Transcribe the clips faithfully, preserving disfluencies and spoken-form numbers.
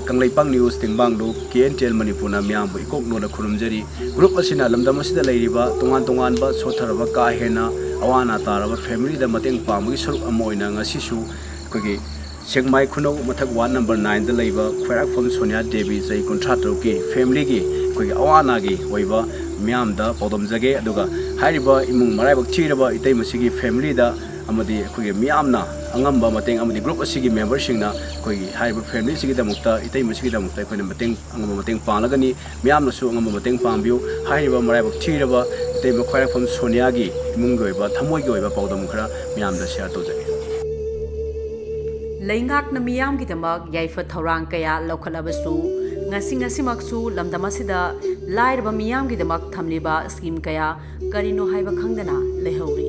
Kangleipak news ꯇꯦꯡꯕꯥꯡꯗꯨ K N T L ꯃꯅꯤꯄꯨꯔꯅ ꯃꯤꯌꯥꯝꯕꯨ ꯏꯀꯣꯛ ꯅꯣꯟꯅ ꯈꯨꯔꯨꯝꯖꯔꯤ꯫ ꯒ꯭ꯔꯨꯞ ꯑꯁꯤꯅ ꯂꯝꯗꯝ ꯑꯁꯤꯗ ꯂꯩꯔꯤꯕ ꯇꯣꯉꯥꯟ ꯇꯣꯉꯥꯟꯕ ꯁꯣꯠꯊꯔꯕ, ꯀꯥ ꯍꯦꯟꯅ ꯑꯋꯥ ꯑꯅꯥ ꯇꯥꯔꯕ ꯐꯦꯃꯤꯂꯤꯗ ꯃꯇꯦꯡ ꯄꯥꯡꯕꯒꯤ ꯁꯔꯨꯛ ꯑꯃ ꯑꯣꯏꯅ ꯉꯁꯤꯁꯨ ꯑꯩꯈꯣꯏꯒꯤ ꯁꯦꯛꯃꯥꯏ ꯈꯨꯅꯧ ꯃꯊꯛ ꯋꯥꯔꯗ ꯅꯝꯕꯔ ꯅꯥꯏꯟꯗ ꯂꯩꯕ ꯈ꯭ꯋꯥꯏꯔꯥꯛꯄꯝ ꯁꯣꯅꯤꯌꯥ ꯗꯦꯕꯤ, ꯆꯍꯤ ꯀꯨꯟꯊ꯭ꯔꯥ ꯇꯔꯨꯛꯀꯤ ꯐꯦꯃꯤꯂꯤꯒꯤ ꯑꯩꯈꯣꯏꯒꯤ ꯑꯋꯥ ꯑꯅꯥꯒꯤ ꯑꯣꯏꯕ ꯃꯤꯌꯥꯝꯗ ꯄꯥꯎꯗꯝꯖꯒꯦ꯫ ꯑꯗꯨꯒ ꯍꯥꯏꯔꯤꯕ ꯏꯃꯨꯡ ꯃꯔꯥꯏꯕꯛ ꯊꯤꯔꯕ ꯏꯇꯩꯃꯁꯤꯒꯤ ꯐꯦꯃꯤꯂꯤꯗ ꯑꯃꯗꯤ ꯑꯩꯈꯣꯏꯒꯤ ꯃꯤꯌꯥꯝꯅ ꯑꯉꯝꯕ ꯃꯇꯦꯡ, ꯑꯃꯗꯤ ꯒ꯭ꯔꯨꯞ ꯑꯁꯤꯒꯤ ꯃꯦꯝꯕꯔꯁꯤꯡꯅ ꯑꯩꯈꯣꯏꯒꯤ ꯍꯥꯏꯔꯤꯕ ꯐꯦꯃꯤꯂꯤꯁꯤꯒꯤꯗꯃꯛꯇ, ꯏꯇꯩꯃꯁꯤꯒꯤꯗꯃꯛꯇ ꯑꯩꯈꯣꯏꯅ ꯃꯇꯦꯡ, ꯑꯉꯝꯕ ꯃꯇꯦꯡ ꯄꯥꯡꯂꯒꯅꯤ꯫ ꯃꯤꯌꯥꯝꯅꯁꯨ ꯑꯉꯝꯕ ꯃꯇꯦꯡ ꯄꯥꯡꯕꯤꯌꯨ꯫ ꯍꯥꯏꯔꯤꯕ ꯃꯔꯥꯏꯕꯛ ꯊꯤꯔꯕ ꯏꯇꯩꯃ ꯈ꯭ꯋꯥꯏꯔꯥꯛꯄꯝ ꯁꯣꯅꯤꯌꯥꯒꯤ ꯏꯃꯨꯡꯒꯤ ꯑꯣꯏꯕ, ꯊꯃꯣꯏꯒꯤ ꯑꯣꯏꯕ ꯄꯥꯎꯗꯝ ꯈꯔ ꯃꯤꯌꯥꯝꯗ ꯁꯤꯌꯥꯔ ꯇꯧꯖꯒꯦ꯫ ꯂꯩꯉꯥꯛꯅ ꯃꯤꯌꯥꯝꯒꯤꯗꯃꯛ ꯌꯥꯏꯐ ꯊꯧꯔꯥꯡ ꯀꯌꯥ ꯂꯧꯈꯠꯂꯕꯁꯨ, ꯉꯁꯤ ꯉꯁꯤꯃꯛꯁꯨ ꯂꯝꯗꯝ ꯑꯁꯤꯗ ꯂꯥꯏꯔꯕ ꯃꯤꯌꯥꯝꯒꯤꯗꯃꯛ ꯊꯝꯂꯤꯕ ꯁ꯭ꯀꯤꯝ ꯀꯌꯥ ꯀꯔꯤꯅꯣ ꯍꯥꯏꯕ ꯈꯪꯗꯅ ꯂꯩꯍꯧꯔꯤ꯫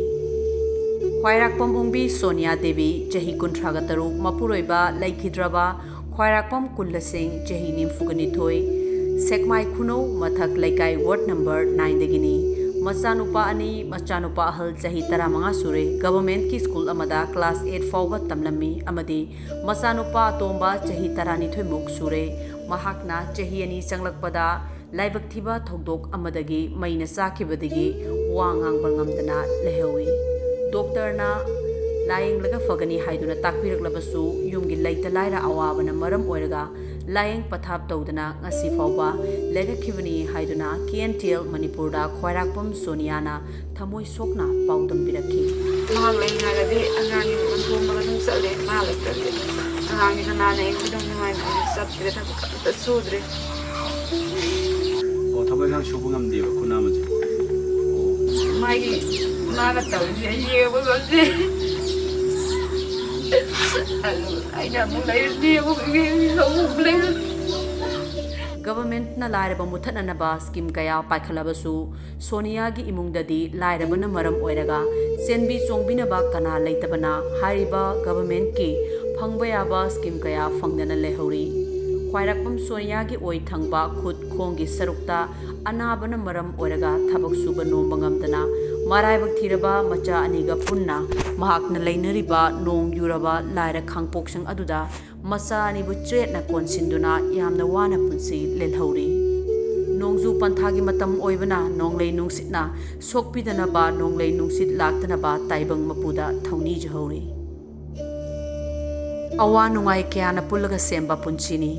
ꯈ꯭ꯋꯥꯏꯔꯥꯛꯄꯝ ꯑꯣꯡꯕꯤ ꯁꯣꯅꯤꯌꯥ ꯗꯦꯕꯤ, ꯆꯍꯤ ꯀꯨꯟꯊ꯭ꯔꯥꯒ ꯇꯔꯨꯛ, ꯃꯄꯨꯔꯣꯏꯕ ꯂꯩꯈꯤꯗ꯭ꯔꯕ ꯈ꯭ꯋꯥꯏꯔꯥꯛꯄꯝ ꯀꯨꯜꯂꯁꯤꯡ, ꯆꯍꯤ ꯅꯤꯐꯨꯒ ꯅꯤꯊꯣꯏ, ꯁꯦꯛꯃꯥꯏ ꯈꯨꯅꯧ ꯃꯊꯛ ꯂꯩꯀꯥꯏ ꯋꯥꯔꯗ ꯅꯝꯕꯔ ꯅꯥꯏꯟꯗꯒꯤꯅꯤ꯫ ꯃꯆꯥꯅꯨꯄꯥ ꯑꯅꯤ, ꯃꯆꯥꯅꯨꯄꯥ ꯑꯍꯜ ꯆꯍꯤ ꯇꯔꯥꯃꯉꯥ ꯁꯨꯔꯦ, ꯒꯚꯔꯟꯃꯦꯟꯠꯀꯤ ꯁ꯭ꯀꯨꯜ ꯑꯃꯗ ꯀ꯭ꯂꯥꯁ ꯑꯩꯠ ꯐꯥꯎꯕ ꯇꯝꯂꯝꯃꯤ ꯑꯃꯗꯤ ꯃꯆꯥꯅꯨꯄꯥ ꯑꯇꯣꯝꯕ ꯆꯍꯤ ꯇꯔꯥꯅꯤꯊꯣꯏꯃꯨꯛ ꯁꯨꯔꯦ꯫ ꯃꯍꯥꯛꯅ ꯆꯍꯤ ꯑꯅꯤ ꯆꯪꯂꯛꯄꯗ ꯂꯥꯏꯕꯛ ꯊꯤꯕ ꯊꯧꯗꯣꯛ ꯑꯃꯗꯒꯤ ꯃꯩꯅ ꯆꯥꯛꯈꯤꯕꯗꯒꯤ ꯋꯥ ꯉꯥꯡꯕ ꯉꯝꯗꯅ ꯂꯩꯍꯧꯏ꯫ ꯗꯣꯛꯇꯔꯅ ꯂꯥꯌꯦꯡꯂꯒ ꯐꯒꯅꯤ ꯍꯥꯏꯗꯨꯅ ꯇꯥꯛꯄꯤꯔꯛꯂꯕꯁꯨ, ꯌꯨꯝꯒꯤ ꯂꯩꯇ ꯂꯥꯏꯔ ꯑꯋꯥꯕꯅ ꯃꯔꯝ ꯑꯣꯏꯔꯒ ꯂꯥꯌꯦꯡ ꯄꯊꯥꯞ ꯇꯧꯗꯅ ꯉꯁꯤ ꯐꯥꯎꯕ ꯂꯩꯔꯛꯈꯤꯕꯅꯤ ꯍꯥꯏꯗꯨꯅ ꯀꯦ ꯑꯦꯟ ꯇꯤ ꯑꯦꯜ ꯃꯅꯤꯄꯨꯔꯗ ꯈ꯭ꯋꯥꯏꯔꯥꯛꯄꯝ ꯁꯣꯅꯤꯌꯥꯅ ꯊꯃꯣꯏ ꯁꯣꯛꯅ ꯄꯥꯎꯗꯝꯕꯤꯔꯛꯈꯤ꯫ ꯃꯍꯥꯛ ꯂꯩꯔꯤꯉꯩꯗꯗꯤ ꯑꯉꯥꯡꯒꯤ ꯑꯣꯟꯊꯣꯛꯂꯒ ꯑꯗꯨꯝ ꯆꯠꯂꯦ, ꯃꯥ ꯂꯩꯇ꯭ꯔꯗꯤ ꯑꯉꯥꯡꯒꯤ ꯀꯅꯥꯅ ꯑꯩ ꯈꯨꯗꯝ ꯅꯨꯡꯉꯥꯏꯅ ꯆꯠꯇ꯭ꯔꯦ, ꯊꯕꯛ ꯑꯝꯇ ꯁꯨꯗ꯭ꯔꯦ꯫ ꯑꯣ, ꯊꯕꯛ ꯏꯪꯈꯥꯡ ꯁꯨꯕ ꯉꯝꯗꯦꯕ ꯈꯨꯅꯥ ꯑꯃꯁꯦ? ꯑꯣ꯫ ꯃꯥꯒꯤ, ꯃꯥꯅ ꯇꯧꯔꯤꯁꯦ ꯑꯩ ꯌꯦꯡꯕ ꯉꯝꯗꯦ꯫ ꯑꯗꯨ ꯑꯩꯅ ꯑꯃꯨꯛ ꯂꯩꯔꯅꯤ, ꯑꯃꯨꯛ ꯌꯦꯡꯅꯤ, ꯑꯃꯨꯛ ꯂꯩꯔꯅꯤ꯫ ꯒꯚꯔꯟꯃꯦꯟꯠꯅ ꯂꯥꯏꯔꯕ ꯃꯨꯊꯠꯅꯅꯕ ꯁ꯭ꯀꯤꯝ ꯀꯌꯥ ꯄꯥꯏꯈꯠꯂꯕꯁꯨ, ꯁꯣꯅꯤꯌꯥꯒꯤ ꯏꯃꯨꯡꯗꯗꯤ ꯂꯥꯏꯔꯕꯅ ꯃꯔꯝ ꯑꯣꯏꯔꯒ ꯆꯦꯟꯕꯤ ꯆꯣꯡꯕꯤꯅꯕ ꯀꯅꯥ ꯂꯩꯇꯕꯅ ꯍꯥꯏꯔꯤꯕ ꯒꯚꯔꯟꯃꯦꯟꯠꯀꯤ ꯐꯪꯕ ꯌꯥꯕ ꯁ꯭ꯀꯤꯝ ꯀꯌꯥ ꯐꯪꯗꯅ ꯂꯩꯍꯧꯔꯤ꯫ ꯈ꯭ꯋꯥꯏꯔꯥꯛꯄꯝ ꯁꯣꯅꯤꯌꯥꯒꯤ ꯑꯣꯏ ꯊꯪꯕ ꯈꯨꯠ ꯈꯣꯡꯒꯤ ꯁꯔꯨꯛꯇ ꯑꯅꯥꯕꯅ ꯃꯔꯝ ꯑꯣꯏꯔꯒ ꯊꯕꯛ ꯁꯨꯕ ꯅꯣꯝꯕ ꯉꯝꯗꯅ ꯃꯔꯥꯏꯕꯛ ꯊꯤꯔꯕ ꯃꯆꯥ ꯑꯅꯤꯒ ꯄꯨꯟꯅ ꯃꯍꯥꯛꯅ ꯂꯩꯅꯔꯤꯕ ꯅꯣꯡ ꯌꯨꯔꯕ ꯂꯥꯏꯔ ꯈꯥꯡꯄꯣꯛꯁꯪ ꯑꯗꯨꯗ ꯃꯆꯥ ꯑꯅꯤꯕꯨ ꯆꯦꯠꯅ ꯀꯣꯟꯁꯤꯟꯗꯨꯅ ꯌꯥꯝꯅ ꯋꯥꯅ ꯄꯨꯟꯁꯤ ꯂꯦꯜꯍꯧꯔꯤ꯫ ꯅꯣꯡꯖꯨ ꯄꯟꯊꯥꯒꯤ ꯃꯇꯝ ꯑꯣꯏꯕꯅ ꯅꯣꯡꯂꯩ ꯅꯨꯡꯁꯤꯠꯅ ꯁꯣꯛꯄꯤꯗꯅꯕ, ꯅꯣꯡꯂꯩ ꯅꯨꯡꯁꯤꯠ ꯂꯥꯛꯇꯅꯕ ꯇꯥꯏꯕꯪ ꯃꯄꯨꯗ ꯊꯧꯅꯤꯖꯍꯧꯔꯤ꯫ ꯑꯋꯥ ꯅꯨꯡꯉꯥꯏ ꯀꯌꯥꯅ ꯄꯨꯜꯂꯒ ꯁꯦꯝꯕ ꯄꯨꯟꯁꯤꯅꯤ꯫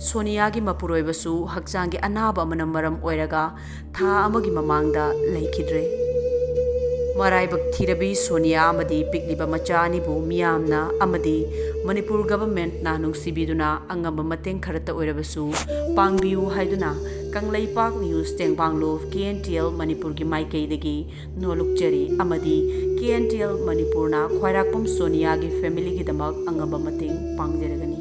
ꯁꯣꯅꯤꯌꯥꯒꯤ ꯃꯄꯨꯔꯣꯏꯕꯁꯨ ꯍꯛꯆꯥꯡꯒꯤ ꯑꯅꯥꯕ ꯑꯃꯅ ꯃꯔꯝ ꯑꯣꯏꯔꯒ ꯊꯥ ꯑꯃꯒꯤ ꯃꯃꯥꯡꯗ ꯂꯩꯈꯤꯗ꯭ꯔꯦ꯫ ꯃꯔꯥꯏꯕꯛ ꯊꯤꯔꯕꯤ ꯁꯣꯅꯤꯌꯥ ꯑꯃꯗꯤ ꯄꯤꯛꯂꯤꯕ ꯃꯆꯥ ꯑꯅꯤꯕꯨ ꯃꯤꯌꯥꯝꯅ ꯑꯃꯗꯤ ꯃꯅꯤꯄꯨꯔ ꯒꯚꯔꯟꯃꯦꯟꯠꯅ ꯅꯨꯡꯁꯤꯕꯤꯗꯨꯅ ꯑꯉꯝꯕ ꯃꯇꯦꯡ ꯈꯔꯇ ꯑꯣꯏꯔꯕꯁꯨ ꯄꯥꯡꯕꯤꯌꯨ ꯍꯥꯏꯗꯨꯅ ꯀꯪꯂꯩꯄꯥꯛ ꯅ꯭ꯌꯨꯁ ꯇꯦꯡꯕꯥꯡꯂꯣ ꯀꯦ ꯑꯦꯟ ꯇꯤ ꯑꯦꯜ ꯃꯅꯤꯄꯨꯔꯒꯤ ꯃꯥꯏꯀꯩꯗꯒꯤ ꯅꯣꯂꯨꯛꯆꯔꯤ ꯑꯃꯗꯤ ꯀꯦ ꯑꯦꯟ ꯇꯤ ꯑꯦꯜ ꯃꯅꯤꯄꯨꯔꯅ ꯈ꯭ꯋꯥꯏꯔꯥꯛꯄꯝ ꯁꯣꯅꯤꯌꯥꯒꯤ ꯐꯦꯃꯤꯂꯤꯒꯤꯗꯃꯛ ꯑꯉꯝꯕ ꯃꯇꯦꯡ ꯄꯥꯡꯖꯔꯒꯅꯤ꯫